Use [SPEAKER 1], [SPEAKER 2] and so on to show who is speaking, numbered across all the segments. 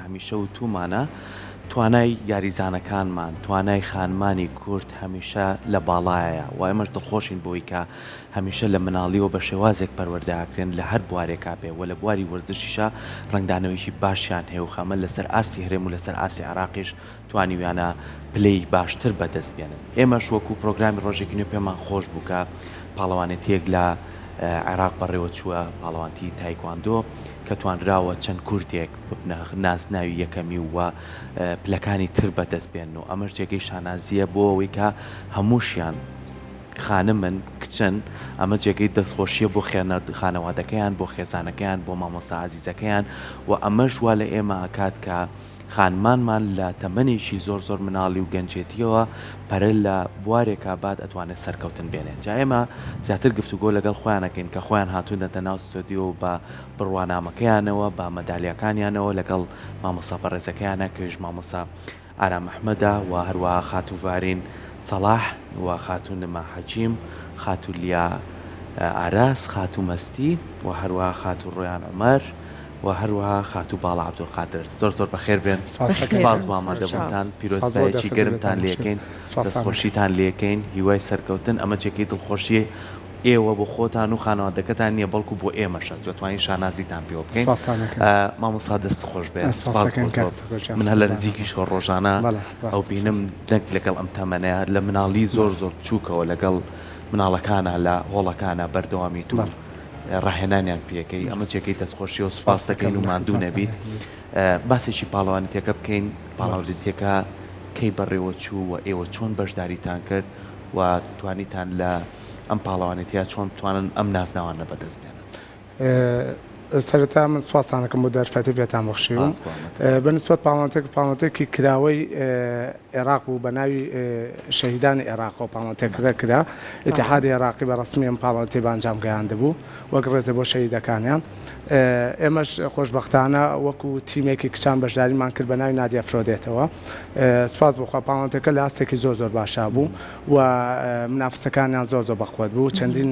[SPEAKER 1] هەمیشە وتوومانە توانای یاریزانەکانمان، توانای خانمانی کورد هەمیشە لە باڵایە و ئێمەش دڵخۆشین بەوەی کە هەمیشە لە مناڵیەوە بە شێوازێک پەروەردە ئەکرێن لە هەر بوارێکا بێ و لە بواری وەرزشیشا ڕەنگدانەوەیەکی باشیان هەیە و ئەمە لەسەر ئاستی هەرێم و لەسەر ئاستی عێراقیش توانیویانە پلەی باشتر بەدەست بێنن. ئێمەش وەکو پرۆگرامی ڕۆژێکی نوێ پێمان خۆش بوو کە پاڵەوانێتییەک لە عێراق بەڕێوە چووە، پاڵەوانتی تایکواندۆ، کە توانراوە چەند کوردێک ببنە نازناوی یەکەمی و پلەکانی تر بەدەست بێنن و ئەمەش جێگەی شانازییە بۆ ئەوەی کە هەمووشیان خانمن، کچن، ئەمە جێگەی دەستخۆشییە بۆ خانەوادەکەیان، بۆ خێزانەکەیان، بۆ مامۆستا ئازیزەکەیان و ئەمەش وا لە ئێمە ئەکات کە خانمانمان لە تەمەنێکی زۆر زۆر مناڵی و گەنجێتیەوە پەرە لە بوارێکا بات ئەتوانێت سەرکەوتن بێنێ جا ئێمە زیاتر گفتوگۆ لەگەڵ خۆیان ئەکەین کە خۆیان هاتوونەتە ناو ستۆدیۆ بە بڕوانامەکەیانەوە بە مەدالیاکانیانەوە لەگەڵ مامۆستا بەڕێزەکەیانە کەویش مامۆستا ئارام ئەحمەدە و هەروەها خاتوو ڤارین سەڵاح و خاتوو نما حەکیم، خاتوو لیا ئاراس، خاتوو مەستی و هەروەها خاتوو ڕۆیان عومەر و هەروەها خاتوو باڵا عەبدولقادر. زۆر زۆر بەخێر بێن. سپاس بۆ ئامادەبوونتان. پیرۆزبایەکی گەرمتان لێکەین. دەستخۆشیتان لێکەین. هیوای سەرکەوتن. ئەمە جێگەی دڵخۆشییە ئێوە بۆ خۆتان و خانەوادەکەتان نییە بەڵکو بۆ ئێمەشە دەتوانین شانازیتان پێوە بکەین. مامۆستا دەست خۆش بێ. سپاس بۆ تۆ. من هەر لە نزیکیشەوە ڕۆژانە ئەو بینم نەک لەگەڵ ئەم تەمەنەیا لە مناڵی زۆر زۆر بچووکەوە لەگەڵ مناڵەکانا لە هۆڵەکانا بەردەوامیت و ڕاهێنانیان پێکەی ئەمە جێگەی دەستخۆشیەوە سوپاس دەکەین و ماندوو نەبیت باسێکی پاڵەوانێتیەکە بکەین پاڵەوانێتیەکە کەی بەڕێوە چوو و ئێوە چۆن بەشداریتان کرد و توانیتان لە ئەم پاڵەوانێتیە چۆن بتوانن ئەم نازناوانە بەدەست بێنن؟
[SPEAKER 2] سەرەتا من سوپاستان ئەکەم بۆ دەرفەتی پێتان بەخشیوم. بە نسبەت پاڵەوانێتیەکە پاڵەوانێتیەکی کراوەی عێراق بوو بە ناوی شەهیدانی عێراقەوە پاڵەوانێتیەکە کرا. ئیتیحادی عێراقی بە ڕەسمی ئەم پاڵەوانێتیەی بە ئەنجام گەیاندبوو وەک ڕێزێ بۆ شەهیدەکانیان. ئێمەش خۆشبەختانە وەکو تیمێکی کچان بەشداریمان کرد بە ناوی نادی ئەفرۆدێتەوە. سوپاس بۆ خوا پاڵەوانێتیەکە لە ئاستێکی زۆر زۆر باشا بوو. و منافسەکانیان زۆر زۆر بەقوەت بوو چەندین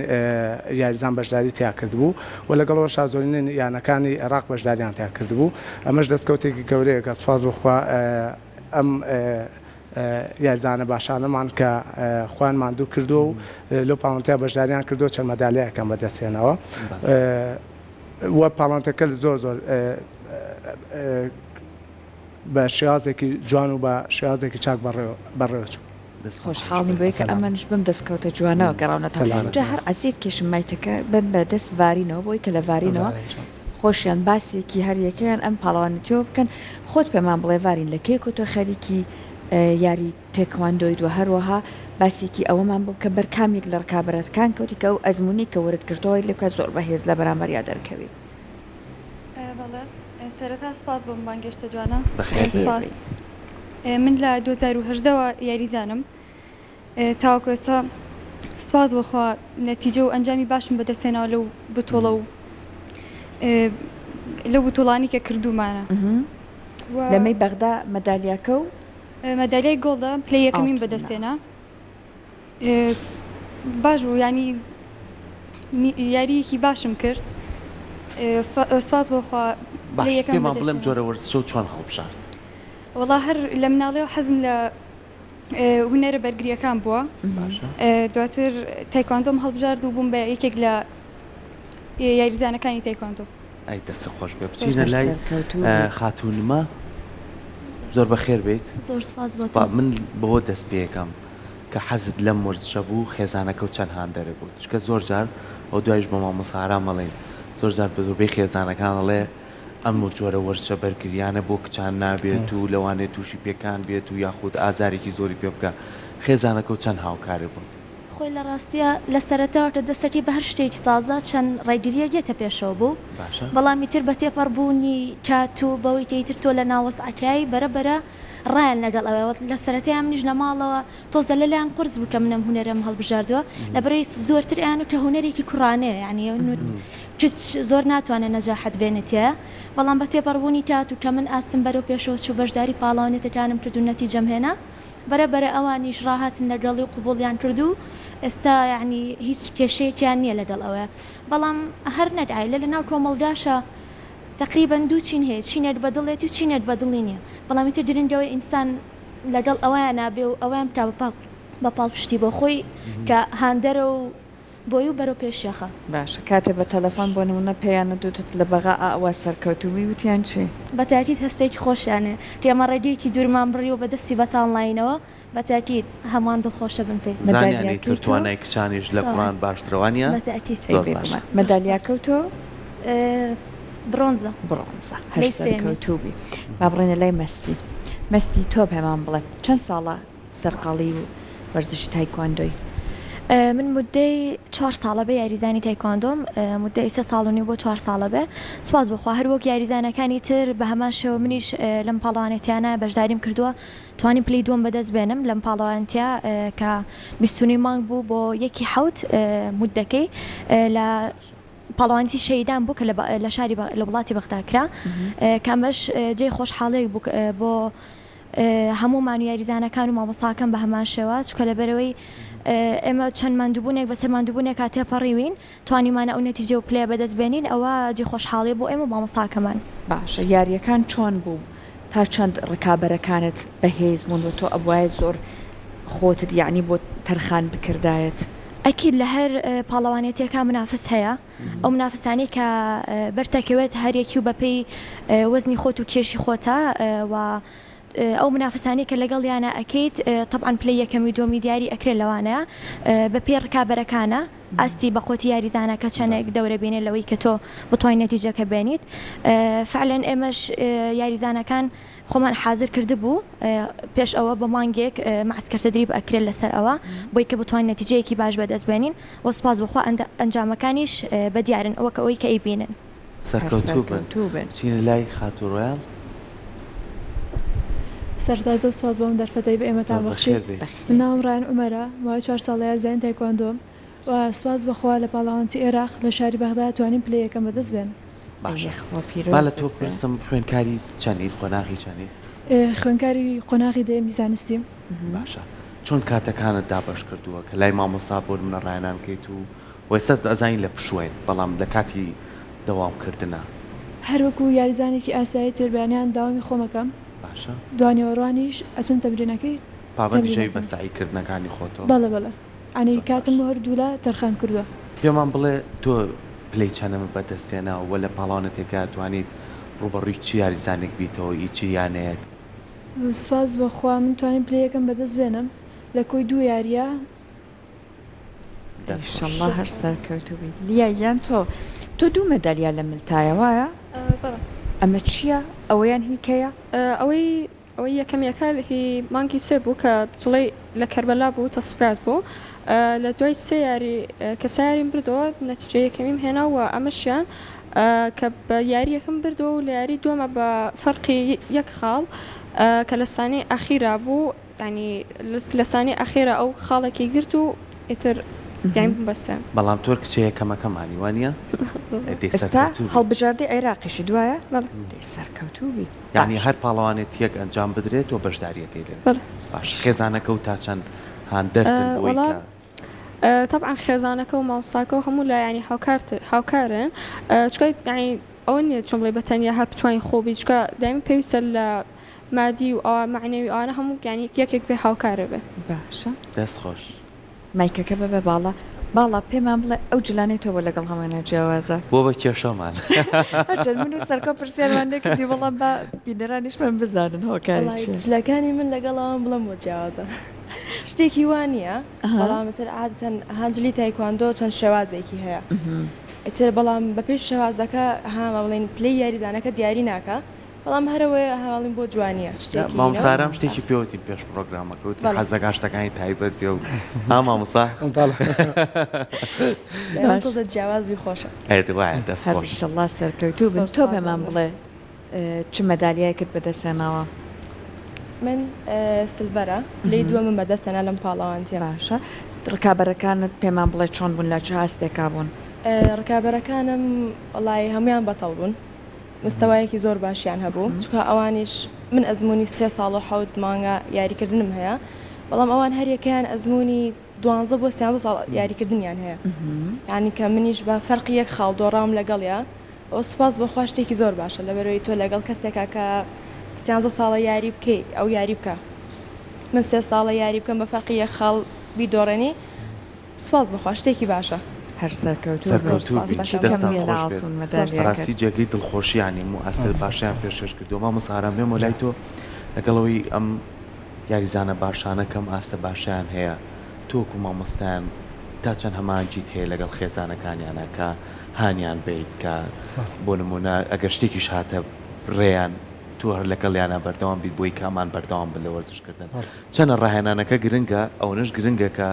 [SPEAKER 2] یاریزان بەشداری تیا کردبوو و لەگەڵ ئەوەشا زۆرینەی یانەکانی عێراق بەشداریان تیا کردبوو ئەمەش دەستکەوتێکی گەورەیە کە سوپاس بۆ خوا ئەم یاریزانە باشانەمان کە خۆیان ماندوو کردووە و لەو پاڵەوانێتیە بەشداریان کردووە چەند مەدالیایەکیان بەدەستهێناوە و پاڵەوانێتیەکە زۆر زۆر بە شێوازێکی جوان و بە شێوازێکی چاک بەڕێوە چوو.
[SPEAKER 3] خۆشحاڵم بەوەی کە ئەمانیش بەم دەستکەوتە جوانەوە گەڕاونەتەوە. جا هەر عەزیەت کێشم مایتەکە بەن بە دەست ڤارینەوە بۆی کە لە ڤارینەوە خۆشیان باسێکی هەر یەکەیان ئەم پاڵەوانێتیەوە بکەن. خۆت پێمان بڵێ ڤارین لە کەیەکەوە تۆ خەریکی یاری تێکواندۆیت و هەروەها باسێکی ئەوەمان بۆ بکە بەر کام یەک لە ڕکابەرەکان کەوتی کە ئەو ئەزموونەی کە وەرت گرتووە وای لێ بکات زۆر بەهێز لە بەرامبەریا دەرکەوی.
[SPEAKER 4] بەڵێ سەرەتا سپاس بۆم بانگێشتە جوانە.
[SPEAKER 1] بەخێر
[SPEAKER 4] سپاس.
[SPEAKER 1] بێیت.
[SPEAKER 4] من لە 2018 وە یاریزانم تاوەکو ئێستا سپاس بۆ خوا نەتیجە و ئەنجامی باشم بەدەستهێناوە لەو بتوڵە و لەو بتوڵانی کە کردوومانە.
[SPEAKER 3] لەمەی بەغدا مەدالیاکە و
[SPEAKER 4] مەدالیای گۆڵدە پلەی یەکەمیم بەدەستهێنا. باش بوو یانی یارییەکی باشم کرد سوپاس بۆ خوا
[SPEAKER 1] باش پێمان بڵێ ئەم جۆرە وەرزشەو چۆن هەڵبژارد؟
[SPEAKER 4] وەڵا هەر لە مناڵیەوە حەزم لە هونەرە بەرگرییەکان بووە دواتر تایکواندۆم هەڵبژارد و بووم بە یەکێک لە یاریزانەکانی تایکواندۆ.
[SPEAKER 1] ئەی دەست خۆش بێ بچینە لای خاتوو نما زۆر بەخێر بێیت.
[SPEAKER 5] زۆر سوپاس بۆ تۆ.
[SPEAKER 1] من بەوە دەست پێکەم کە حەزت لەم وەرزشە بوو خێزانەکەو چەند هاندەرت بوو چونکە زۆر جار ئەو دوایش بە مامۆستا ئارام ئەڵێین زۆر جار بە زۆربەی خێزانەکان ئەڵێ ئەم جۆرە وەرزشە بەرگریانە بۆ کچان نابێت و لەوانەیە تووشی پێکان بێت و یاخود ئازارێکی زۆری پێ بگا خێزانەکەو چەند هاوکارت بوون؟
[SPEAKER 5] خۆی لە ڕاستیا لە سەرەتاوە کە دەستەکەی بە هەر شتێکی تازە چەند ڕێگریەک یەتە پێشەوە بوو
[SPEAKER 1] باشە.
[SPEAKER 5] بەڵام ئیتر بە تێپەڕ بوونی کات و بەوەی کە ئیتر تۆ لە ناو وەزعەکەیای بەرە بەرە ڕایان لەگەڵ ئەوە لە سەرەتای منیش لە ماڵەوە تۆزە لەلایان قورس بوو کە من ئەم هونەرەم هەڵبژاردووە لەبەرئەوەی زۆرتر ئەیان وت کە هونەرێکی کوڕانەیە یانی کچ زۆر ناتوانێت نەجاحەت بێنێت تیایا بەڵام بە تێپەڕبوونی کات و کە من ئاستم بەرەو پێشەوە چوو بەشداری پاڵاونێتەکانم کرد و نەتیجەم هێنا بەرە بەرە ئەوانیش ڕاهاتن لەگەڵی و قبوڵیان کرد و ئێستا یانی هیچ کێشەیەکیان نییە لەگەڵ ئەوە بەڵام هەر نەک عایلە لەناو کۆمەڵگاشا. تەقریبەن دوو چین هەیە چینێک بە دڵێتی و چینێک بە دڵی نیە بەڵام ئیتر گرنگ ئەوەیە ئینسان لەگەڵ ئەوەیانا بێ و ئەوەیان بکا بە بە پاڵپشتی بۆ خۆی کە هاندەرە و بۆی و بەرەو پێشی ئەخا.
[SPEAKER 3] باشە کاتێ بە تەلەفۆن بۆ نمونە پێیان وتوت لە بەغا ئاوا سەرکەوتوبی وتیان چی؟
[SPEAKER 5] بە تاکید هەستێکی خۆشیان هەیە کە ئێمە ڕێگەیەکی دوورمان بڕیوە بە دەستی بەتاڵ ناینەوە بە تاکید هەمووان دڵخۆشەبن پێی.
[SPEAKER 1] زانیانی
[SPEAKER 3] مەدالیاکەی
[SPEAKER 1] تر
[SPEAKER 3] تۆ؟
[SPEAKER 1] توانای کچانیش لە
[SPEAKER 5] تەواو.
[SPEAKER 1] کوڕان باشترە وانیە؟
[SPEAKER 5] بە تاکید.
[SPEAKER 3] ئەی
[SPEAKER 1] زۆر باشە.
[SPEAKER 3] بێگومان. مەدالیاکەو تۆ؟
[SPEAKER 5] بڕۆنزە.
[SPEAKER 3] بڕۆنزە. هەر
[SPEAKER 5] پلەی سێیەمی.
[SPEAKER 3] سەرکەوتوو بی. با بڕۆینە لای مەستی. مەستی تۆ پێمان بڵێ چەند ساڵە سەرقاڵی وەرزشی تایکواندۆی؟
[SPEAKER 6] من مودەی چوار ساڵە بێ یاریزانی تایکواندۆم، مودەی سێ ساڵ و نیو بۆ چوار ساڵە بێ. سوپاس بۆ خوا هەر وەک یاریزانەکانی تر بە هەمان شێوە منیش لەم پاڵەوانێتیانە بەشداریم کردووە، توانیم پلەی دووەم بەدەست بێنم لەم پاڵەوانێتیە کە 29 مانگ بوو بۆ یەکی حەوت مودەکەی لە پاڵەوانێتی شەهیدان بوو کە لە شاری لە وڵاتی بەغدا کرا کە ئەمەش جێی خۆشحاڵیەک بوو بۆ هەموومان و یاریزانەکان و مامۆستاکەم بە هەمان شێوە، چونکە لەبەرئەوەی ئێمە چەند ماندووبوونێک بەسەر ماندووبوونێکا تێپەڕیوین، توانیومانە ئەو نەتیجە و پلەیە بەدەست بێنین، ئەوە جێی خۆشحاڵیە بۆ ئێمە و مامۆستاکەمان.
[SPEAKER 3] باشە یارییەکان چۆن بوو؟ تا چەند ڕکابەرەکانت بەهێز بوون و تۆ ئەبوایە زۆر خۆتت یەعنی بۆ تەرخان بکردایەت؟
[SPEAKER 6] ئەکید لە هەر پاڵەوانێتیەکا منافس هەیە، ئەو منافسانەی کە بەرتەکەوێت هەر یەکی و بەپێی وەزنی خۆت و کێشی خۆتە و ئەو منافسانەی کە لەگەڵیانە ئەکەیت تەبعەن پلەی یەکەمی و دووەمی دیاری ئەکرێت لەوانەیە بەپێی ڕکابەرەکانە ئاستی بەقوەتی یاریزانەکە چەندێک دەورە بینێت لەوەی کە تۆ بتوانیت نەتیجەکە بێنیت فعلەن ئێمەش یاریزانەکان خۆمان حازر کردبوو پێش ئەوە بە مانگێک معسکر تدریب ئەکرێت لەسەر ئەوە بۆی کە بتوانین نەتیجەیەکی باش بەدەست بێنین وە سوپاس بۆ خوا ئەنجامەکانیش بەدیارن وەک ئەوەی کە ئەیبینن.
[SPEAKER 1] سەرکەوتوو بن. بچینە لای خاتوو ڕۆیاڵ.
[SPEAKER 7] سەرەتا زۆر سوپاس بۆ ئەم دەرفەتەی بە ئێمەتان
[SPEAKER 1] زۆر
[SPEAKER 7] بەخشی.
[SPEAKER 1] بەخێر بێی.
[SPEAKER 7] من ناوم ڕایان عومەرە، ماوەی چوار ساڵە یاریزانی تایکواندۆم و سوپاس بۆ خوا لە پاڵەوانێتی ئێراق لە شاری بەغدا توانیم پلەی یەکەم بەدەست بێنم.
[SPEAKER 1] باشە
[SPEAKER 3] ئەی خوا
[SPEAKER 1] با لە
[SPEAKER 3] پیرۆزت
[SPEAKER 1] تۆ
[SPEAKER 3] بێ.
[SPEAKER 1] بپرسم خوێندکاری چەنیت قۆناغی چەنیت؟
[SPEAKER 7] خوێندکاری قۆناغی دەیەمی زانستیم.
[SPEAKER 1] باشە چۆن کاتەکانت دابەش کردووە کە لای مامۆستا بۆ نمونە ڕاهێنان کەیت و وە ئێستا ئەزانین لە پشووین بەڵام لە کاتی دەوام کردنا؟
[SPEAKER 7] هەر وەکو یاریزانێکی ئاسایی تر بەیانیان داوامی خۆم ئەکەم
[SPEAKER 1] باشە.
[SPEAKER 7] دوانیوەڕوانیش ئەچم تەمرینەکەی
[SPEAKER 1] پابەندیش ئەبی بە
[SPEAKER 7] تەمرینەکەم.
[SPEAKER 1] سەعی کردنەکانی خۆتەوە؟
[SPEAKER 7] بەڵێ بەڵێ یانی
[SPEAKER 1] زۆر
[SPEAKER 7] کاتم
[SPEAKER 1] باشە.
[SPEAKER 7] بۆ هەردوولا تەرخان کردووە.
[SPEAKER 1] پێمان بڵێ تۆ پلەی چەنەمت بەدەست هێنا و لە پاڵەوانێتیەکە توانیت ڕووبەڕووی چ یاریزانێک بیتەوە ئی چ یانەیەک؟
[SPEAKER 7] سوپاس بۆ خوا من توانیم پلەی یەکەم بەدەست بێنم لە کۆی دوو یارییا.
[SPEAKER 1] دەست خۆش.
[SPEAKER 3] ئیشەڵا
[SPEAKER 7] زۆر
[SPEAKER 3] هەر
[SPEAKER 7] سوپاس.
[SPEAKER 3] سەرکەوتوو بیت لیا گیان تۆ تۆ دوو مەدالیا لە ملتایە وایە؟
[SPEAKER 8] بەڵێ.
[SPEAKER 3] ئەمە چییە؟ ئەوەیان هی کەیە؟
[SPEAKER 8] ئەوەی ئەوەی یەکەمیەکە هی مانگی سێ بوو کە بتوڵەی لە کەربەلا بوو تەسفیات بوو لە دوای سێ یاری کە سێ یاریم بردەوە نەتیجە یەکەمیم هێنا و ئەمەشیان کە بە یاری یەکەم بردەوە و لە یاری دووەمە بە فەرقی یەک خاڵ کە لە سانی ئەخیرا بوو یانی لە سانی ئەخیرا ئەو خاڵێکی گرت و ئیتر یانی بووم بە سێم.
[SPEAKER 1] بەڵام تۆر کچە یەکەمەکەمانی وانیە؟ دەی
[SPEAKER 3] ئێستا
[SPEAKER 1] سەرکەوتوو بی.
[SPEAKER 3] هەڵبژاردەی عێراقیشی دوایە؟
[SPEAKER 8] بەڵێ.
[SPEAKER 3] دەی سەرکەوتوو بی.
[SPEAKER 1] یانی
[SPEAKER 3] باشە.
[SPEAKER 1] هەر پاڵەوانێتیەک ئەنجام بدرێت تۆ بەشداریەکەی لێ
[SPEAKER 8] بەڵێ.
[SPEAKER 1] باشە خێزانەکە و تا چەند هاندەرتن بۆی
[SPEAKER 8] وەڵا
[SPEAKER 1] کە.
[SPEAKER 8] تەبعەن خێزانەکە و مامۆستاکە و هەموو لا یانی هاوکارت هاوکارن چونکە یانی ئەوە نییە چۆن بڵێی بە تەنیا هەر بتوانی خۆ بی چونکە دایمە پێویستە لە مادی و ئەوە مەعنەوی ئەوانە هەموو یانی یەکێک بێ هاوکارە بێ.
[SPEAKER 3] باشە.
[SPEAKER 1] دەست خۆش.
[SPEAKER 3] مایکەکە بەبە باڵا. باڵا پێمان بڵێ ئەو جلانەی تۆ بۆ لەگەڵ هەموویانا جیاوازە؟
[SPEAKER 1] بۆ بە کێشەمان.
[SPEAKER 3] هەرچەند من و سەرکۆ پرسیارمان لێ کردی بەڵام با بینەرانیشمان بزانن هۆکاری
[SPEAKER 9] وەڵای
[SPEAKER 3] چیە.
[SPEAKER 9] جلەکانی من لەگەڵ ئەوان بڵێم بۆ جیاوازە شتێکی وا نییە بەڵام ئیتر عادەتەن ها جلی تایکواندۆ چەند شێوازێکی هەیە ئیتر بەڵام بەپێی شێوازەکە ها با بڵێین پلەی یاریزانەکە دیاری ناکا بەڵام هەر ئەوەیە هەواڵیم بۆ جوانیە شتێکی
[SPEAKER 1] مامۆستا ئارام شتێکی پێوتین پێش پڕۆگرامەکە وتی حەزەکا شتەکانی تایبەت بێ و ها مامۆستا
[SPEAKER 9] تۆزە جیاواز بی خۆشە
[SPEAKER 1] ئەی وایە دەست
[SPEAKER 3] هەر
[SPEAKER 1] خۆش
[SPEAKER 3] ئیشەڵڵا سەرکەوتوو بن
[SPEAKER 9] زۆر
[SPEAKER 3] تۆ
[SPEAKER 9] سوپاس
[SPEAKER 3] پێمان بڵێ چ مەدالیایەکت بەدەست هێناوە؟
[SPEAKER 9] من سلڤەرە پلەی دووەمم بەدەست هێنا لەم پاڵەوانتیە.
[SPEAKER 3] باشە ڕکابەرەکانت پێمان بڵێ چۆن بوون لە چ ئاستێکا بوون؟
[SPEAKER 9] ڕکابەرەکانم وەڵایی هەموویان بەتەڵ بوون مستەوایەکی زۆر باشیان هەبوو چونکە ئەوانیش من ئەزموونی سێ ساڵ و حەوت مانگە یاریکردنم هەیە بەڵام ئەوان هەریەکەیان ئەزموونی دوانزە بۆ سیانزە ساڵ یاریکردنیان هەیە یانی کە منیش بە فەرقی یەک خاڵ دۆڕاوم لەگەڵیا. ئەوە سوپاس بۆ خوا شتێکی زۆر باشە لەبەرئەوەی تۆ لەگەڵ کەسێکا کە سیانزە ساڵە یاری بکەی ئەو یاری بکا من سێ ساڵە یاری بکەم بە فەرقی یەک خاڵ بیدۆڕێنی سوپاس بۆ خوا شتێکی باشە.
[SPEAKER 3] هەر سەرکەوتوو بن.
[SPEAKER 1] سەرکەوتوو
[SPEAKER 3] زۆر
[SPEAKER 1] بین
[SPEAKER 3] سوپاس دەکەم.
[SPEAKER 1] دەستان
[SPEAKER 3] نیە لە
[SPEAKER 1] خۆش بێت
[SPEAKER 3] ئاڵتون مەدالیاکەت.
[SPEAKER 1] بەڕاستی جێگەی دڵخۆشیانیم و ئاستە باشەیان پێشکەش کردووە مامۆستا ئارام بێمەوە لای تۆ لەگەڵ ئەوەی ئەم یاریزانە باشانە کەم ئاستە باشەیان هەیە تۆ وەکو مامۆستایان تا چەند هەماهەنگیت هەیە لەگەڵ خێزانەکانیانا کە هانیان بەیت کە بۆ نموونە ئەگەر شتێکیش هاتە ڕێیان تۆ هەر لەگەڵیانا بەردەوام بیت بۆی کە ئەمان بەردەوام بن لە وەرزش کردن چەنە ڕاهێنانەکە گرنگە ئەوەنەش گرنگە کە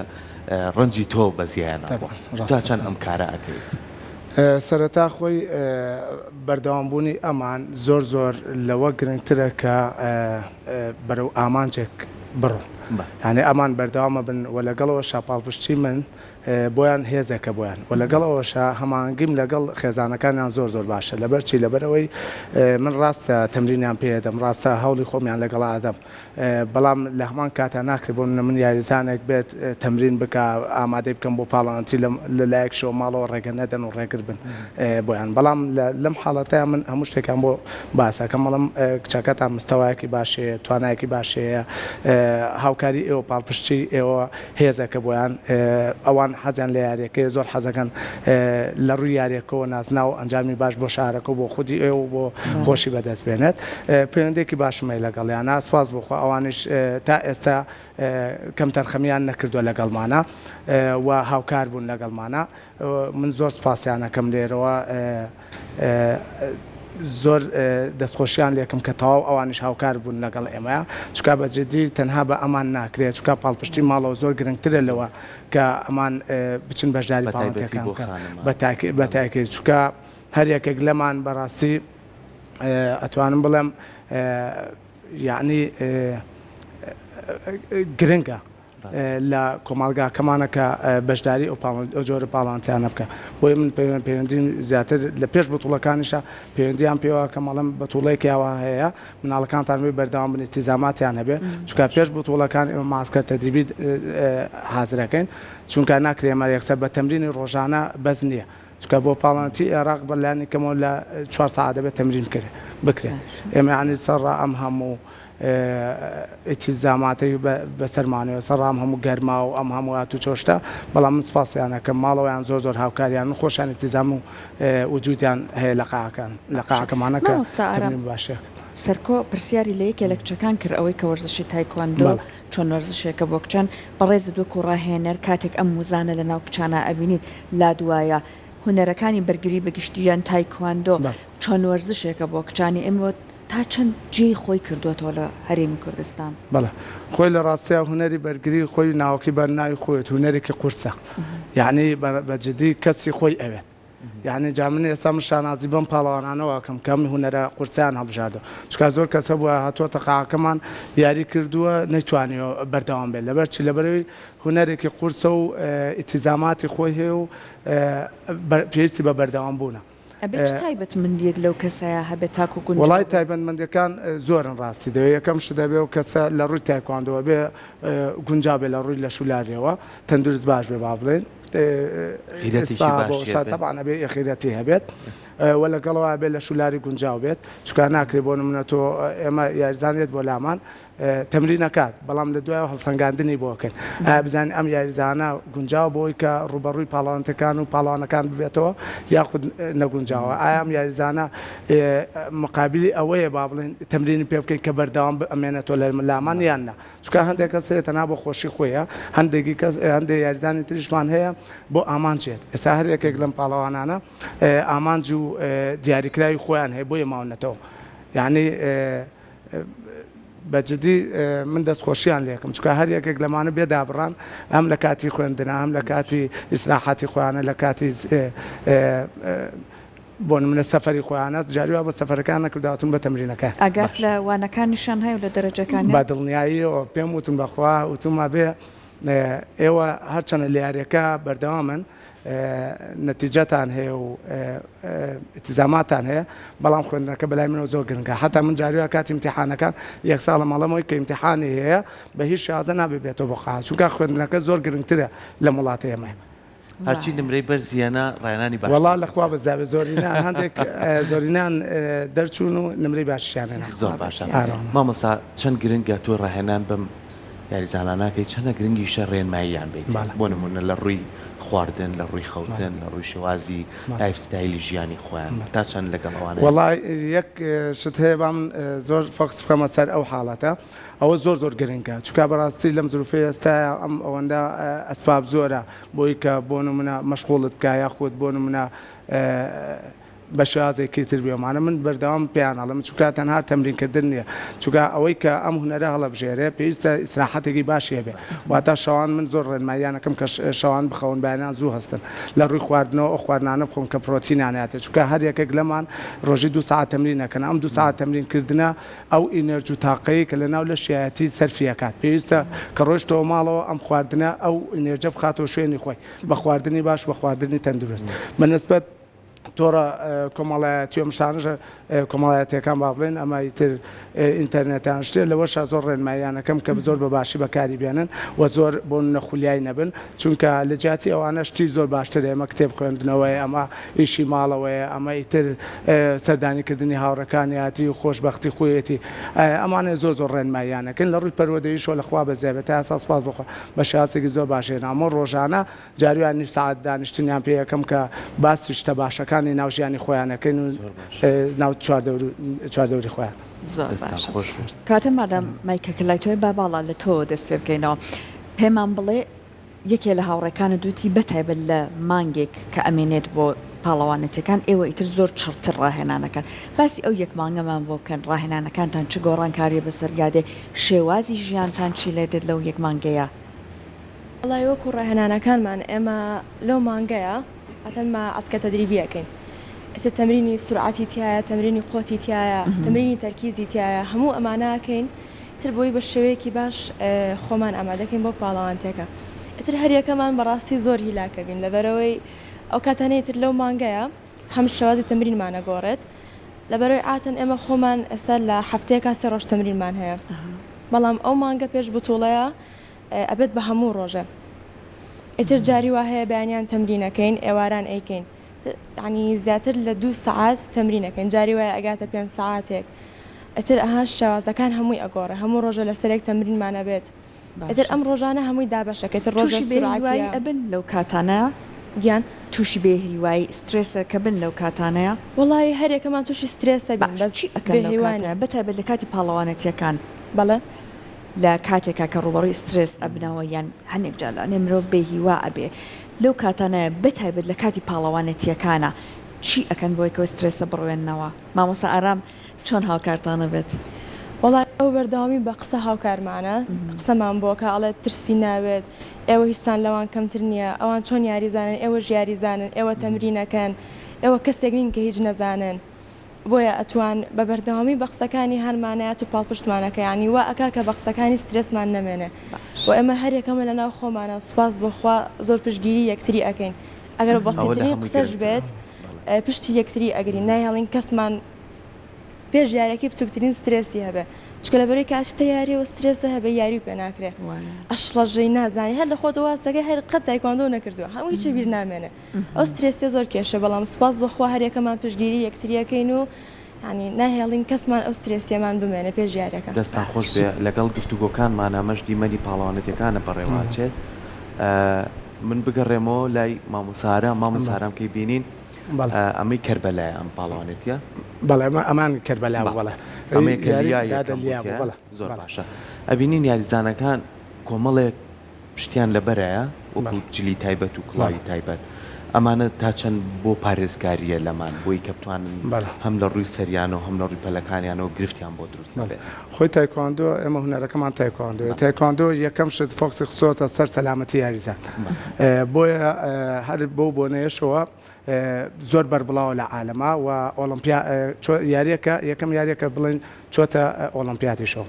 [SPEAKER 1] ڕەنجی تۆ بە زیایە ناڕوا تا چەند ئەم کارە ئەکەیت؟
[SPEAKER 2] سەرەتا خۆی بەردەوام بوونی ئەمان زۆر زۆر لەوە گرنگترە کە بەرەو ئامانجێک بڕۆن یانی ئەمان بەردەوامە بن و لەگەڵەوەشا پاڵپشتی من بۆیان هێزێکە بۆیان و لەگەڵ ئەوەشا هەماهەنگیم لەگەڵ خێزانەکانیان زۆر زۆر باشە لەبەر چی لەبەرئەوەی من ڕاستە تەمرینیان پێ ئەدەم ڕاستە هەوڵی خۆمیان لەگەڵا ئەدەم بەڵام لە هەمان کاتا ناکرێت بۆ نمونە من یاریزانێک بێت تەمرین بکا ئامادەی بکەم بۆ پاڵەوانێتی لە لایەکشەوە ماڵەوە ڕێگە نەدەن و ڕێگر بن بۆیان بەڵام لەم حاڵەتەیا من هەموو شتێکیان بۆ باس ئەکەم ئەڵێم کچەکەتان مستەوایەکی باشی هەیە توانایەکی باشی هەیە هاوکاری ئێوە پاڵپشتی ئێوە هێزێکە بۆیان، ئەوان حەزیان لە یارییەکەیە، زۆر حەزەکەن لە ڕووی یارییەکەوە نازناو و ئەنجامی باش بۆ شارەکە و بۆ خودی ئێوە و بۆ خۆشی بەدەست بێنێت. پەیوەندییەکی باشم هەیە لەگەڵیانا، سوپاس بۆ خوا ئەوانیش تا ئێستا کەمتەرخەمییان نەکردووە لەگەڵمانا و هاوکار بوون لەگەڵمانا. من زۆر سوپاسیان ئەکەم لێرەوە. زۆر دەستخۆشیان لێکم کە تەواو ئەوانیش هاوکار بوون لەگەڵ ئێمە چونکە بە جدی تەنها بە ئەمان ناکرێت چونکە پاڵپشتی ماڵەوە زۆر گرنگترە لەوە کە ئەمان بچن بەشداری
[SPEAKER 1] بەتایبەتی
[SPEAKER 2] پاڵنتەکان
[SPEAKER 1] بۆ
[SPEAKER 2] بکەن
[SPEAKER 1] خانمان
[SPEAKER 2] بە تاکید چونکە هەر یەکێک لەمان بەڕاستی ئەتوانم بڵێم یەعنی گرنگە لە کۆمەڵگاکەمانە کە بەشداری ئەو جۆرە پاڵانتیانە بکە بۆیە من پەیوەندیم زیاتر لە پێش بتوڵەکانیشە پەیوەندیان پێوە کە مەڵم بەتوڵێکی ئەوە هەیە مناڵەکانتان بێ بەردەوام بن ئیلتیزاماتیان هەبێ چونکە پێش بتوڵەکان ئێمە ماسکەر تەدریبی حازرەکەین چونکە ناکرێ ئێمە یەکسەر بە تەمرینی ڕۆژانە بەس نییە چونکە بۆ پاڵەوانێتی عێراق بە لانی کەمەوە لە چوار سەعات دەبێت تەمرین بکرێت بکرێت ئێمە یانی سەرڕا ئەم هەموو ئیتیزاماتەی بەسەرمانەوە سەرڕا ئەم هەموو گەرما و ئەم هەموو هاتوچۆ شتە بەڵام من سپاسیان ئەکەم ماڵەوەیان زۆر زۆر هاوکاریان و خۆشیان ئیلتیزام و وجودیان هەیە لە قاعەکان لە قاعەکەمانە کە
[SPEAKER 3] مامۆستا ئارام
[SPEAKER 2] تەمرین باشێ
[SPEAKER 3] سەرکۆ پرسیاری لە یەکێ لە کچەکان کرد ئەوەی کە وەرزشی تایکواندۆ
[SPEAKER 2] بەڵێ.
[SPEAKER 3] چۆن وەرزشێکە بۆ کچان بەڕێزت وەکو ڕاهێنەر کاتێک ئەم وزانە لە ناو کچانا ئەبینیت لات وایە هونەرەکانی بەرگری بە گشتی یان تایکواندۆ
[SPEAKER 2] بەڵێ.
[SPEAKER 3] چۆن وەرزشێکە بۆ کچانی ئێمە تا چەند جێی خۆی کردووەتەوە لە هەرێمی کوردستان؟
[SPEAKER 2] بەڵێ خۆی لە ڕاستیا هونەری بەرگری خۆی ناوەکەی بە ناوی خۆیەتی هونەرێکی قورسە یەعنی بە جدی کەسی خۆی ئەوێت یەعنی جا من ئێستا من شانازی بەم پاڵەوانانەوە ئەکەم کە ئەم هونەرە قورسەیان هەڵبژاردووە چونکە زۆر کەس هەبووە هاتووەتە قاعەکەمان یاری کردووە نەیتوانیوە بەردەوام بێت لەبەر چی لەبەرئەوەی هونەرێکی قورسە و ئیتیزاماتی خۆی هەیە و پێویستی بە بەردەوام بوونە.
[SPEAKER 3] ئەبێ چ تایبەتمەندیەک لەو کەسەیا هەبێت تاکو گونجاو
[SPEAKER 2] وەڵای
[SPEAKER 3] بێت؟
[SPEAKER 2] تایبەتمەندیەکان زۆرن ڕاستی دەوێ یەکەم شت ئەبێ ئەو کەسە لە ڕووی تایکواندۆوە بێ گونجاو بێ لە ڕووی لەش و لاریەوە تەندروست باش بێ با بڵێین
[SPEAKER 1] غیرەتێکی
[SPEAKER 2] ئێستا بۆ
[SPEAKER 1] باشی
[SPEAKER 2] شا
[SPEAKER 1] هەبێ.
[SPEAKER 2] تەبعەن ئەبێ غیرەتی هەبێت وە لەگەڵەوە ئەبێ لەش و لاری گونجاو بێت چونکە ناکرێ بۆ نمونە تۆ ئێمە یاریزان یەت بۆ لامان تەمرین ئەکات، بەڵام لە دوایەوە هەڵسەنگاندنی بۆ ئەکەین ئایا بزانین ئەم یاریزانە گونجاوە بۆ ئەوەی کە ڕووبەڕووی پاڵەوانەتەکان و پاڵەوانەکان ببێتەوە یاخود نەگونجاوە، ئایا ئەم یاریزانە مقابلی ئەوەیە با بڵێین تەمرینی پێ بکەین کە بەردەوام بمێنێتەوە لە لامان یان نا، چونکە هەندێک کەس هەیە تەنها بۆ خۆشی خۆیە، هەندێکی کەس هەندێک یاریزانی تریشمان هەیە بۆ ئامانج یەت، ئێستا هەر یەکێک لەم پاڵەوانانە ئامانج و دیاریکراوی خۆیان هەیە بۆیە ماونەتەوە یانی. بە جدی من دەست خۆشیان لێکم چونکە هەر یەکێک لەمانە بێ دابڕان هەم لە کاتی خوێندنە هەم لە کاتی ئیسراحەتی خۆیانە لە کاتی بۆ نمونە سەفەری خۆیانە جاری وا بۆ سەفەرەکان نەکرداتون بە تەمرینەکە
[SPEAKER 3] ئاگات لە وانەکانیشان هەیە و لە دەرەجەکانیان؟
[SPEAKER 2] بە دڵنیاییەوە پێم وتن بەخوا وتومە بێ ئێوە هەرچەنە لە یاریەکە بەردەوامن نەتیجەتان هەیە و ئیتیزاماتان هەیە بەڵام خوێندنەکە بەلای منەوە زۆر گرنگە حتا من جاریوا کاتی ئیمتیحانەکان یەک ساڵە مەڵەمەوەی کە ئیمتیحانی هەیە بە هیچ شازە نابێ بێتەوە بۆ قاعە چونکە خوێندنەکە زۆر گرنگترە لەم وڵاتە ئێمە.
[SPEAKER 1] هەرچی نمرەی بەرزی هێنا ڕاهێنانی باشتر
[SPEAKER 2] وەڵا لە خوا بەزیابێ زۆرینەیان هەندێک زۆرینەیان دەرچوون و نمرەی باشیشیان هێنا.
[SPEAKER 1] زۆر باشە مامۆستا چەند گرنگە تۆ ڕاهێنان بەم یاریزانانە کەی چەنە گرنگیشە ڕێنماییان بیت بۆ نمونە لە ڕووی خواردن لە ڕووی خەوتن لە ڕووی شێوازی life style ی ژیانی خۆیان تا چەند لەگەڵ ئەوانە
[SPEAKER 2] وەڵا یەک شت هەیە با من زۆر focus بکەمە سەر ئەو حاڵەتە ئەوە زۆر زۆر گرنگە چونکە بەڕاستی لەم زروفەی ئێستایا ئەم ئەوەندە ئەسپاب زۆرە بۆی کە بۆ نمونە مەشغوڵت بکا یاخود بۆ نمونە بە شێوازێکی تر بێ ومانە من بەردەوام پێیان ئەڵێم چونکە تەنها تەمرین کردن نییە چونکە ئەوەی کە ئەم هونەرە هەڵەبژێرێ پێویستە ئیسراحەتێکی باشی هەبێ واتە شەوان من زۆر ڕێنماییان ئەکەم کە شەوان بخەون بەیانیان زوو هەستن لە ڕووی خواردنەوە ئەو خواردنانە بخۆن کە پرۆتینیان هەیە چونکە هەر یەکێک لەمان ڕۆژی دوو سەعات تەمرین ئەکەن ئەم دوو سەعات تەمرین کردنە ئەو energy و تاقەی کە لەناو لەشیایەتی سەرفی ئەکات پێویستە کە ڕۆیشتەوە ماڵەوە ئەم خواردنە ئەو energy ە بخاتەوە شوێنی خۆی بە خواردنی باش بە خواردنی تەندروست بە نسبەت تۆڕە کۆمەڵایەتی ئەم شتانەش کۆمەڵایەتیەکان با بڵێن ئەمە ئیتر ئینتەرنێتان شتێ لەوەشا زۆر ڕێنماییانەکەم کە زۆر بە باشی بەکاری بێنن و زۆر بۆ نەخولیای نەبن چونکە لە جیاتی ئەوانە شتی زۆر باشتر ئێمە کتێب خوێندنەوەی ئەمە ئیشی ماڵەوەیە ئەمە ئیتر سەردانی کردنی هاوڕێکانیاتی و خۆشبەختی خۆیەتی ئەمانە زۆر زۆر ڕێنماییانەکەن لە ڕووی پەروەردەییشەوە لە خوا بەزیابێت تا ئێستا سوپاس بۆ خوا بە شێوازێکی زۆر باش هێناومەوە ڕۆژانە جارویان نیو سەعات دانیشتنیان پێ ئەکەم کە باسی شتە باشەکانی ناو ژیانی خۆیان ئەکەین و ناو چواردەوری خۆیان.
[SPEAKER 3] زۆر باشە کاتە مادام مایکەکە لای تۆیە با باڵا لە تۆوە دەست پێ بکەینەوە پێمان بڵێ یەکێ لە هاوڕێکانت وتی بەتایبەت لە مانگێک کە ئەمێنێت بۆ پاڵەوانێتیەکان ئێوە ئیتر زۆر چڕتر ڕاهێنانەکەن باسی ئەو یەک مانگەمان بۆ بکەن ڕاهێنانەکانتان چ گۆڕانکاریە بەسەریا دێ شێوازی ژیانتان چی لێ دێت لەو یەک مانگەیا؟
[SPEAKER 9] وەڵای وەکو ڕاهێنانەکانمان ئێمە لەو مانگەیا ئەتەنما عەسکە تەدریبی ئەکەین ئیتر تەمرینی سورعەتی تیایە تەمرینی قوەتی تیایە تەمرینی تەرکیزی تیایە هەموو ئەمانە ئەکەین ئیتر بۆی بە شێوەیەکی باش خۆمان ئامادەکەین بۆ پاڵەوانتێکە ئیتر هەریەکەمان بەڕاستی زۆر هیلاکەبین لەبەرئەوەی ئەو کاتانەی ئیتر لەو مانگەیا هەم شێوازی تەمرینمان ئەگۆڕێت لەبەرئەوەی عادەتەن ئێمە خۆمان ئێستا لە هەفتەیەکا سێ ڕۆژ تەمرینمان هەیە بەڵام ئەو مانگە پێش بتوڵەیە ئەبێت بە هەموو ڕۆژێ ئیتر جاری وا هەیە بەیانیان تەمرینەکەین ئێواران ئەیکەین یانی زیاتر لە دوو سەعات تەمرینەکەین جاری وایە ئەگاتە پێنج سەعاتێک ئیتر ئەها شێوازەکان هەمووی ئەگۆڕێ هەموو ڕۆژە لەسەرێک تەمرینمان ئەبێت ئیتر ئەم ڕۆژانە هەمووی دابەشەکە ئیتر ڕۆژە
[SPEAKER 3] تووشی بێهیوایی ئەبن لەو کاتانە؟
[SPEAKER 9] گیان؟
[SPEAKER 3] تووشی بێهیوایی سترێسە کە بن لەو کاتانەیە؟
[SPEAKER 9] وەڵایی هەریەکەمان تووشی سترێسە بین
[SPEAKER 3] باش
[SPEAKER 9] بەس
[SPEAKER 3] چی ئەکەن لەو
[SPEAKER 9] بێهیوا
[SPEAKER 3] کاتەیە
[SPEAKER 9] نین.
[SPEAKER 3] بەتایبەت لە کاتی پاڵەوانێتیەکان؟
[SPEAKER 9] بەڵێ.
[SPEAKER 3] لە کاتێکا کە ڕووبەڕووی سترێس ئەبنەوە یان هەنێک جار لەوانەیە مرۆڤ بێ هیوا ئەبێ لەو کاتانەیە بەتایبەت لە کاتی پاڵەوانێتیەکانا چی ئەکەن بۆی کەو سترێسە بڕوێننەوە؟ مامۆستا ئارام چۆن هاوکارتان ئەبێت؟
[SPEAKER 9] وەڵا ئەو بەردەوامی بە قسە هاوکارمانە قسەمان بۆ ئەکا ئەڵێت ترسی ناوێت ئێوە هیچتان لەوان کەمتر نیە ئەوان چۆن یاریزانن ئێوەش یاریزانن ئێوە تەمرینەکەن ئێوە کەسێک نین کە هیچ نەزانن بۆیە ئەتوان بە بەردەوامی بە قسەکانی هانمانەیات و پاڵپشتمان ئەکا یانی وا ئەکا کە بە قسەکانی سترێسمان نەمێنێ و ئێمە هەر یەکەمە لە ناو خۆمانا سوپاس بۆ خوا زۆر پشتگیری یەکتری ئەکەین ئەگەر بە
[SPEAKER 1] ئەوە لە
[SPEAKER 9] بەسیترین
[SPEAKER 1] هەمووی
[SPEAKER 9] قسەش
[SPEAKER 1] گرنگترە
[SPEAKER 9] بێت
[SPEAKER 1] بەڵێ.
[SPEAKER 9] پشتی یەکتری ئەگرین نایهێڵین کەسمان پێش یاریەکەی بچوکترین سترێسی هەبێ چونکە لەبەرەی کە ئەچیتە یاریەوە سترێسە هەبێ یاریو پێ ناکرێ ئەشڵەژێی نازانی هەر لە خۆتەوە واز دەکەی هەر قەت تایکواندۆ نەکردووە هەموو هیچی بیر نامێنێ ئەو سترێسە زۆر کێشە بەڵام سوپاس بۆ خوا هەریەکەمان پشتگیری یەکتری ئەکەین و یانی ناهێڵین کەسمان ئەو سترێسیەمان بمێنێ پێش یاریەکە.
[SPEAKER 1] دەستتان خۆش بێ لەگەڵ گفتوگۆکانمان ئەمەش دیمەنی پاڵەوانێتیەکانە بەڕێوە ئەچێت من بگەڕێمەوە لای مامۆستا ئارام مامۆستا ئارام کەی بینین ئەمەی کەربەلایە ئەم پاڵەوانێتیە
[SPEAKER 2] بەڵێ ئەمە ئەمان کەربەلا بوو بەڵێ
[SPEAKER 1] ئەمەیە کە لیا یەکەم بوو زۆر باشە ئەبینین یاریزانەکان کۆمەڵێک پشتیان لەبەرایە وەکو جلی تایبەت و کڵاوی تایبەت ئەمانە تا چەند بۆ پارێزگاریە لەمان بۆی کە بتوانن هەم لە ڕووی سەریانەوە هەم لە ڕووی پەلەکانیانەوە گرفتیان بۆ دروست نەبێت.
[SPEAKER 2] خۆی تایکواندۆ ئێمە هونەرەکەمان تایکواندۆیە تایکواندۆ یەکەم شت focus ی خستۆتە سەر سەلامەتی یاریزان بۆیە هەر بەو بۆنەیەشەوە زۆر بەربڵاوە لە عالەما و ئۆڵۆمپیا یاریەکە یەکەم یاریەکە بڵێن چۆتە ئۆڵۆمپیاتیشەوە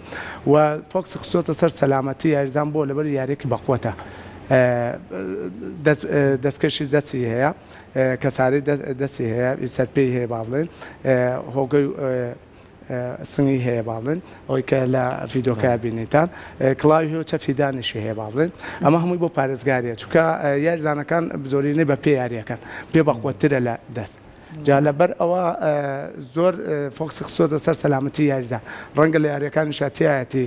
[SPEAKER 2] و focus ی خستۆتە سەر سەلامەتی یاریزان بۆ لەبەر یاریەکی بەقوەتە دەستکەشی دەستی هەیە کەساری دەستی هەیە سەرپێی هەیە با بڵێن هۆگەی. سنگی هەیە با بڵێن ئەوەی کە لە ڤیدۆکە بینیتان کڵاوی هەیە و چەفی دانیشی هەیە با بڵێن ئەمە هەمووی بۆ پارێزگاریە چونکە یاریزانەکان زۆرینەی بە پێ یاریەکەن پێ بەقوەترە لە دەست جا لەبەر ئەوە زۆر فۆکسی خستۆتە سەر سەلامەتی یاریزان ڕەنگە لە یاریەکانیشا تایەتی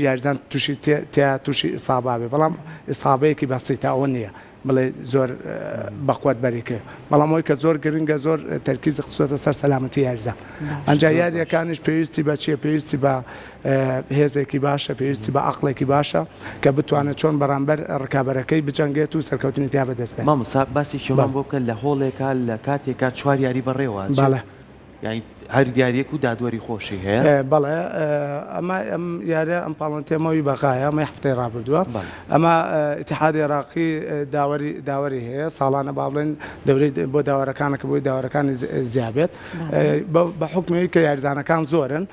[SPEAKER 2] یاریزان تووشی تیا تووشی ئیسابا بێ بەڵام ئیسابەیەکی بەسیتە ئەوە نییە بڵێ زۆر بەقوەت بەریکەوێ بەڵام ئەوەی کە زۆر گرنگە زۆر تەرکیزی خستوەتە سەر سەلامەتی یاریزان ئەنجا یاریەکانیش پێویستی بە چیە پێویستی بە هێزێکی باشە پێویستی بە عەقڵێکی باشە کە بتوانێت چۆن بەرامبەر ڕکابەرەکەی بجەنگێت و سەرکەوتنی تیا بەدەست بێنێت.
[SPEAKER 1] مامۆستا باسێکیمان بۆ بکە لە هۆڵێکا لە کاتێکا چوار یاری بەڕێوە ئەچێت
[SPEAKER 2] بەڵێ.
[SPEAKER 1] یانی هەر یاریەک و دادوەری خۆشی هەیە؟
[SPEAKER 2] بەڵێ ئەمە ئەم یاریە ئەم پاڵەوانێتیە بەغایە ئەمەی هەفتەی ڕابردووە ئەمە ئیتیحادی عێراقی داوەری داوەری هەیە ساڵانە با بڵێن دەورەی بۆ داوەرەکانە کە بۆی داوەرەکانی زیابێت بە حوکمی کە یاریزانەکان زۆرن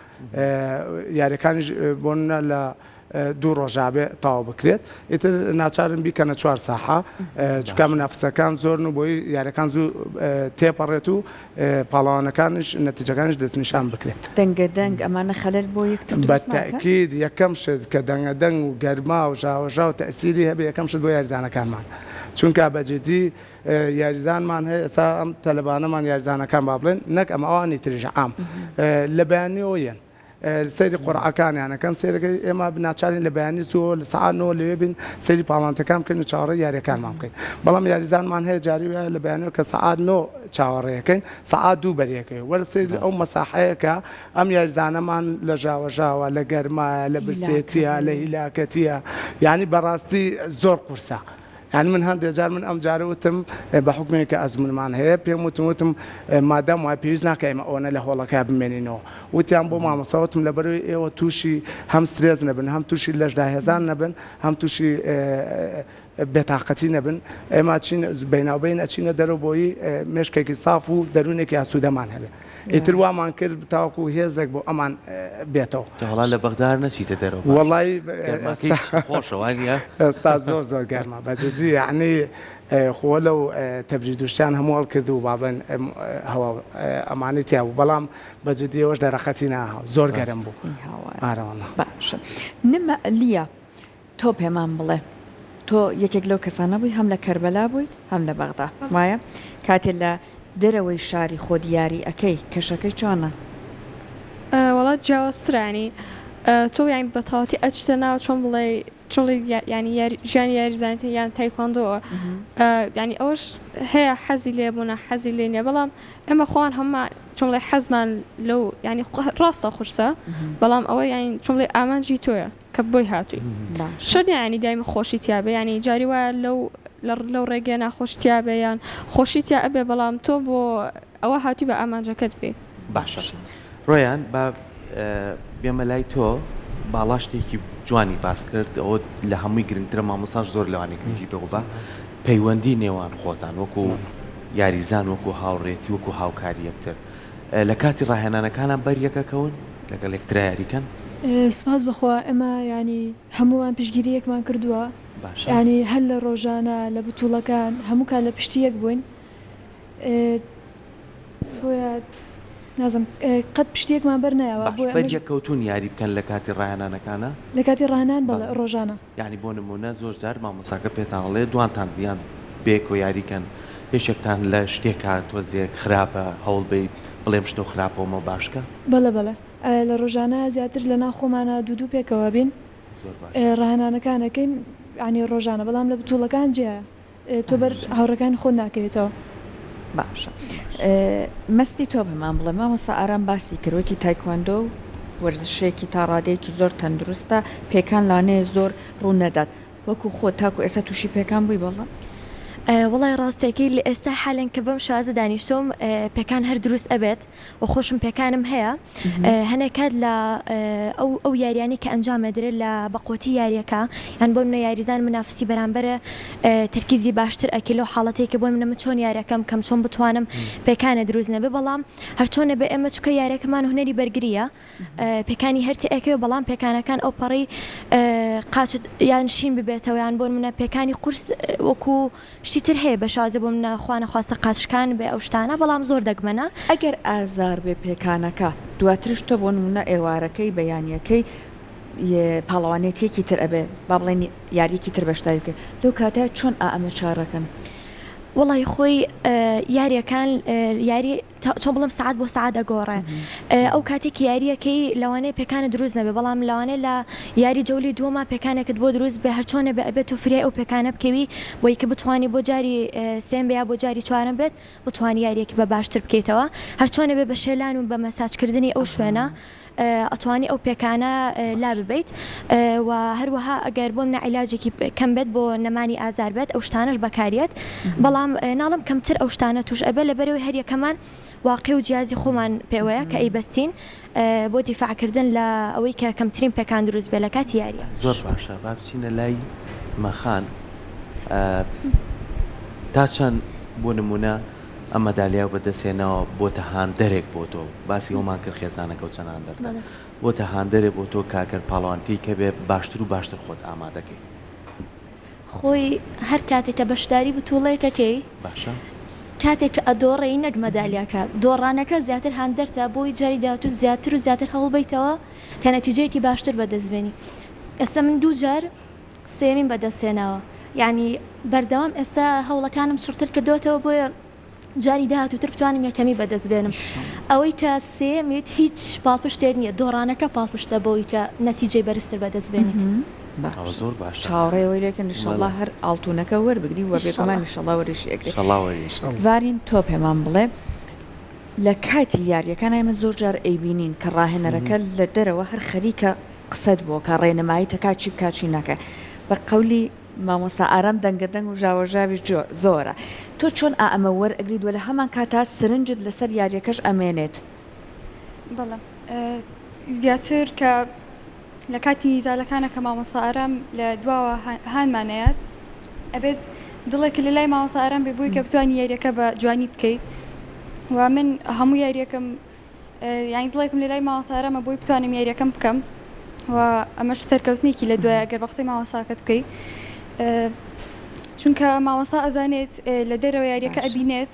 [SPEAKER 2] یاریەکانیش بۆ نمونە لە دوو ڕۆژا بێ تەواو بکرێت ئیتر ناچارن بیکەنە چوار ساحە چونکە منافسەکان زۆرن و بۆی یاریەکان زوو تێپەڕێت و پاڵەوانەکانیش نەتیجەکانیش دەستنیشان بکرێت.
[SPEAKER 3] دەنگە دەنگ ئەمانە خەلەل بۆ یەکتر
[SPEAKER 2] دروست
[SPEAKER 3] ناکەن؟
[SPEAKER 2] بەتەئکید یەکەم شت کە دەنگە دەنگ و گەرما و ژاوەژاو تەئسیری هەبێ یەکەم شت بۆ یاریزانەکانمانە چونکە بە جدی یاریزانمان هەیە ئێستا ئەم تەلەبانەمان یاریزانەکان با بڵێن نەک ئەمە ئەوانی تریش عام لە بەیانیەوە یەن سەیری قورعەکانیان ئەکەن سەیرەکەی ئێمە ناچارین لە بەیانی زووەوە لە سەعات نۆ لەوێ بین سەیری پاڵانتەکان بکەین و چاوەڕێی یاریەکانمان بکەین بەڵام یاریزانمان هەیە جاری وایە لە بەیانیەوە کە سەعات نۆ چاوەڕێیەکەین سەعات دوو بەریەکەوێ وەرە سەیری ئەو مەساحەیە کە ئەم یاریزانەمان لە ژاوەژاوە لە گەرمایە لە برسێتیە لە هیلاکەتیە یانی بەڕاستی زۆر قورسە یانی من هەندێ جار من ئەم جارە وتم بە حوکمێک کە ئەزموونمان هەیە پێم وتم وتم مادام وایە پێویست ناکا ئێمە ئەوەنە لە هۆڵەکە بمێنینەوە وتیان بۆ مامۆستا وتم لەبەرئەوەی ئێوە تووشی هەم سترێس نەبن هەم تووشی لەشداهێزان نەبن هەم تووشی بێتاقەتی نەبن ئێمە ئەچین بەیناوبەین ئەچینە دەرەوە بۆی مێشکێکی ساف و دەروونێکی ئاسوودەمان هەبێ ئیتر وامان کرد تاوەکو هێزێک بۆ ئەمان بێتەوە.
[SPEAKER 1] جا وەڵا لە بەغدا هەر نەچیتە دەرەوە باشە.
[SPEAKER 2] وەڵایی
[SPEAKER 1] گەرماکەی خۆشە وا نییە؟
[SPEAKER 2] ئێستا زۆر زۆر گەرمە بە جدی یەعنی خۆ لەو تەبرید و شتیان هەموو هەڵکرد و با بڵێن هەوا ئەمانەی تیا بوو بەڵام بە جدی ئەوەش دەرەقەتی ناها زۆر گەرم بوو. ئارە وەڵا.
[SPEAKER 3] باشە نمە لیە تۆ پێمان بڵێ تۆ یەکێک لەو کەسانە بووی هەم لە کەربەلا بوویت هەم لە بەغدا وایە؟ کاتێ لە دەرەوەی شاری خۆت یاری ئەکەی کەشەکەی چۆنە؟
[SPEAKER 8] وەڵا جیاوازترە یانی تۆ یانی بە تەواوەتی ئەچیتە ناو چۆن بڵێی چۆن بڵێی یانی یاری ژیانی یاریزانێتی یان تایکواندۆوە یانی ئەوەش هەیە حەزی لێ بوونە حەزی لێ نییە بەڵام ئێمە خۆمان هەموومان چۆن بڵێی حەزمان لەو یانی ڕاستە قورسە بەڵام ئەوە یانی چۆن بڵێی ئامانجی تۆیە. کە بۆی هاتووی شەرت نیە یانی دایمە خۆشی تیا بێ یانی جاری وایە لەو لەو ڕێگەیە ناخۆشی تیا بێ یان خۆشی تیا ئەبێ بەڵام تۆ بۆ ئەوە هاتووی بە ئامانجەکەت بێی.
[SPEAKER 1] باشە ڕۆیان با بێمە لای تۆ باڵا شتێکی جوانی باس کرد ئەوە لە هەمووی گرنگترە مامۆساش زۆر لەوانەیە گرنگی پێ ببا پەیوەندی نێوان خۆتان وەکو یاریزان وەکو هاوڕێتی وەکو هاوکاری یەکتر لە کاتی ڕاهێنانەکانا بەر یەک ئەکەون لەگەڵ یەکترا یاری کەن؟
[SPEAKER 7] سپاس بەخوا ئێمە یانی هەموومان پشتگیری یەکمان کردووە
[SPEAKER 1] باشە.
[SPEAKER 7] یانی هەر لە ڕۆژانە لە بتوڵەکان هەموو کات لە پشتی یەک بووین بۆیە نازم قەت پشتی یەکمان بەر نایەوە
[SPEAKER 1] باش
[SPEAKER 7] بۆیە
[SPEAKER 1] بەر
[SPEAKER 7] ئەمەش
[SPEAKER 1] یەک کەوتوون یاری بکەن لە کاتی ڕاهێنانەکانا؟
[SPEAKER 7] لە کاتی ڕاهێنان بەڵێ
[SPEAKER 1] بەڵێ.
[SPEAKER 7] ڕۆژانە.
[SPEAKER 1] یانی بۆ نموونە زۆر جار مامۆستاکە پێتان ئەڵێ دوانتان یان بەیەکەوە یاری کەن یەکێکتان لە شتێکا تۆزێک خراپە هەوڵ بەی بڵێم شتۆ خراپە ومە باش کە.
[SPEAKER 7] بەڵێ بەڵێ لە ڕۆژانە زیاتر لە ناو خۆمانا دوو دوو پێکەوە بین
[SPEAKER 1] زۆر باشە.
[SPEAKER 7] ڕاهێنانەکان ئەکەین یانی ڕۆژانە بەڵام لە بتوڵەکان جیایە تۆ بەر هاوڕێکانی خۆت ناکەویتەوە.
[SPEAKER 3] باشە مەستی تۆ پێمان بڵێ مامۆستا ئارام باسی کرد وتی تایکواندۆ وەرزشێکی تا ڕادەیەکی زۆر تەندروستە پێکان لانەیە زۆر ڕوو نەدات وەکو خۆت تاکو ئێستا توشی پێکان بووی بەڵام؟
[SPEAKER 6] وەڵای ڕاستەکەی لە ئێستا حالەن کە بەم شێوازە دانیشتووم پێکان هەر دروست ئەبێت و خۆشم پێکانم هەیە هەنێک کات لە ئەو ئەو یاریانەی کە ئەنجام ئەدرێت لە بەقوەتی یاریەکە یان بۆ منە یاریزان منافسی بەرامبەر تەرکیزی باشتر ئەکەی لەو حاڵەتەی کە بۆ منە من چۆن یاریەکەم کەم چۆن بتوانم پێکانە دروست نەبێ بەڵام هەرچۆنە بێ ئێمە چونکە یاریەکەمان هونەری بەرگریە پێکانی هەر تێئەکەوێ بەڵام پێکانەکان ئەو پەڕی قاچت یان شین ببێتەوە یان بۆ منە پێکانی قورس وەکو شتی. شتی تر هەیە بە شازە بۆ منە خوا نەخواستە قاچشکان بێ ئەو شتانە بەڵام زۆر دەگمەنە.
[SPEAKER 3] ئەگەر ئازار بێ پێکانەکە دواترش تۆ بۆ نمونە ئێوارەکەی بەیانیەکەی پاڵەوانێتیەکی تر ئەبێ با بڵێین یاریەکی تر بەشداری بکەی لەو کاتە چۆن ئا ئەمە چارەکەن؟
[SPEAKER 6] وەڵای خۆی یاریەکان یاری چۆن بڵێم سەعات بۆ سەعات ئەگۆڕێ ئەو کاتێک کە یاریەکەی لەوانەیە پێکانت دروست نەبێ بەڵام لەوانەیە لە یاری جەولی دووەما پێکانێکت بۆ دروست بێ هەرچۆنێ بێ ئەبێت تۆ فریای ئەو پێکانە بکەوی بۆی کە بتوانی بۆ جاری سێم بێ یا بۆ جاری چوارەم بێت بتوانی یاریەکی بە باشتر بکەیتەوە هەرچۆنێ بێ بە شێلان و بە مەساج کردنی ئەو شوێنە ئەتوانی ئەو پێکانە لاببەیت و هەروەها ئەگەر بۆ منە عیلاجێکی کەم بێت بۆ نەمانی ئازار بێت ئەو شتانەش بەکاریەت بەڵام ناڵم کەمتر ئەو شتانە توش ئەبێت لەبەرەوەی هەریەکەمان واقع و جیازی خۆمان پێوەیە کە ئەیبەستین بۆ دیفاعکردن لە ئەوەی کە کەمترین پێکان دروست بێت لە کاتی یاریە.
[SPEAKER 1] زۆر باشە با بچینە لای مەخان تا چەند بۆ نمونە ئەم مەدالیایەو بەدەست هێناوە بۆتە هاندەرێک بۆ تۆ باسی ئەومان کرد خێزانەکەو چەند هاندەرتە بۆتە هاندەرێ بۆ تۆ کە گەر پاڵەوانتیک هەبێ باشتر و باشتر خۆت ئامادەکەی.
[SPEAKER 5] خۆی هەر کاتێک کە بەشداری بتوڵێکەکەی
[SPEAKER 1] باشە.
[SPEAKER 5] کاتێک کە ئەدۆڕێی نەک مەدالیاکە دۆڕانەکە زیاتر هاندەرتە بۆی جاری داهاتوو زیاتر و زیاتر هەوڵبەیتەوە کە نەتیجەیەکی باشتر بەدەست بێنی ئێستا من دووجار سێیەمیم بەدەست هێناوە یانی بەردەوام ئێستا هەوڵەکانم چڕتر کردۆتەوە بۆیە جاری داهاتووتر بتوانم یەکەمی بەدەست بێنم ئەوەی کە سێیەمیت هیچ پاڵپشتێک نییە دۆڕانەکە پاڵپشتە بۆی کە نەتیجەی بەرزتر بەدەست بێنیت.
[SPEAKER 1] ئەوە زۆر باشە.
[SPEAKER 3] چاوەڕێی ئەوەی لێکەن ئیشەڵا هەر ئاڵتونەکە وەربگری وە بێگومان ئیشەڵا وەریشی ئەگری.
[SPEAKER 1] ئیشەڵا وەریشی.
[SPEAKER 3] ڤارین تۆ پێمان بڵێ لە کاتی یاریەکان ئێمە زۆر جار ئەیبینین کە ڕاهێنەرەکە لە دەرەوە هەر خەریکە قسەت بۆ کا ڕێنماییت ئەکا چی بکا چی نەکا بە قەولی مامۆستا ئارام دەنگە دەنگ و ژاوەژاویش زۆرە تۆ چۆن ئا ئەمە وەرئەگریت وە لە هەمان کاتا سرنجت لەسەر یاریەکەش ئەمێنێت؟
[SPEAKER 4] بەڵێ زیاتر کە لە کاتی نیزالەکانە کە مامۆستا ئارام لە دواوە هانمان ئەیات ئەبێت دڵێکت لە لای مامۆستا ئارام بێ بۆی کە بتوانی یاریەکە بە جوانی بکەیت و من هەموو یاریەکەم یانی دڵێکم لە لای مامۆستا ئارامە بۆی بتوانم یاریەکەم بکەم و ئەمەش سەرکەوتنێکی لە دوای ئەگەر بە قسەی مامۆستاکەت بکەی چونکە مامۆستا ئەزانێت لە دەرەوە یاریەکە ئەبینێت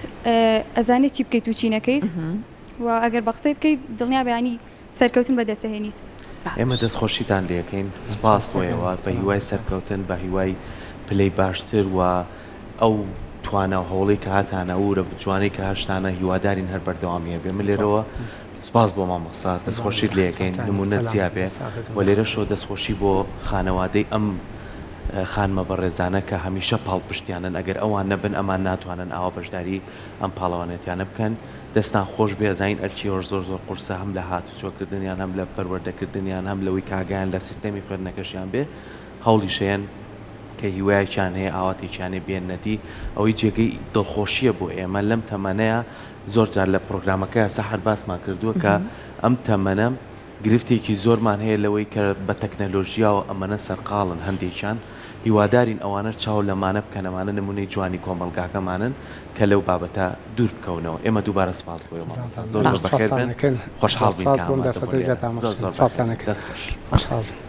[SPEAKER 4] ئەزانێت چی بکەیت و چی نەکەیت و ئەگەر بە قسەی بکەیت دڵنیا بەیانی سەرکەوتن بەدەستەهێنیت.
[SPEAKER 1] ئێمە دەستخۆشیتان لێکەین سپاس بۆ ئێوە بە هیوای سەرکەوتن بە هیوای پلەی باشتر و ئەو توانا و هەوڵەی کە هەتانە ئەو ورە جوانەی کە هەشتانە هیوادارین هەر بەردەوامی هەبێ من لێرەوە سپاس بۆ مامۆستا دەستخۆشیت لێکەین نمونەت زیابێ و لێرەشەوە دەستخۆشی بۆ خانەوادەی ئەم خانمە بەڕێزانە کە هەمیشە پاڵپشتیانن ئەگەر ئەوان نەبن ئەمان ناتوانن ئاوا بەشداری ئەم پاڵەوانێتیانە بکەن دەستان خۆش بێ ئەزانین ئەرکی ئێوەش زۆر زۆر قورسە هەم لە هاتوچۆکردنیان هەم لە پەروەردەکردنیان هەم لەوەی کە ئاگایان لە سیستەمی خوێندنەکەشیان بێ هەوڵیشەیەن کە هیوایەکیان هەیە ئاواتێکیان هەیە بێننە دی ئەوەی جێگەی دڵخۆشیە بۆ ئێمە لەم تەمەنەیا زۆر جار لە پرۆگرامەکەیا سەحەر باسمان کردووە کە ئەم تەمەنە گرفتێکی زۆرمان هەیە لەوەی کە بە تەکنەلۆژیاوە ئەمەنە سەرقاڵن هەندێکیان هیوادارین ئەوانەش چاو لەمانە بکەن ئەمانە نمونەی جوانی کۆمەڵگاکەمانن کە لەو بابەتە دوور بکەونەوە ئێمە دووبارە سپاس بۆ ئێوە مامۆستا زۆر زۆر بەخێر بێن خۆشحاڵ بووین کە ئامادە بوون لێرە زۆر زۆر بەخێر دەست خۆش.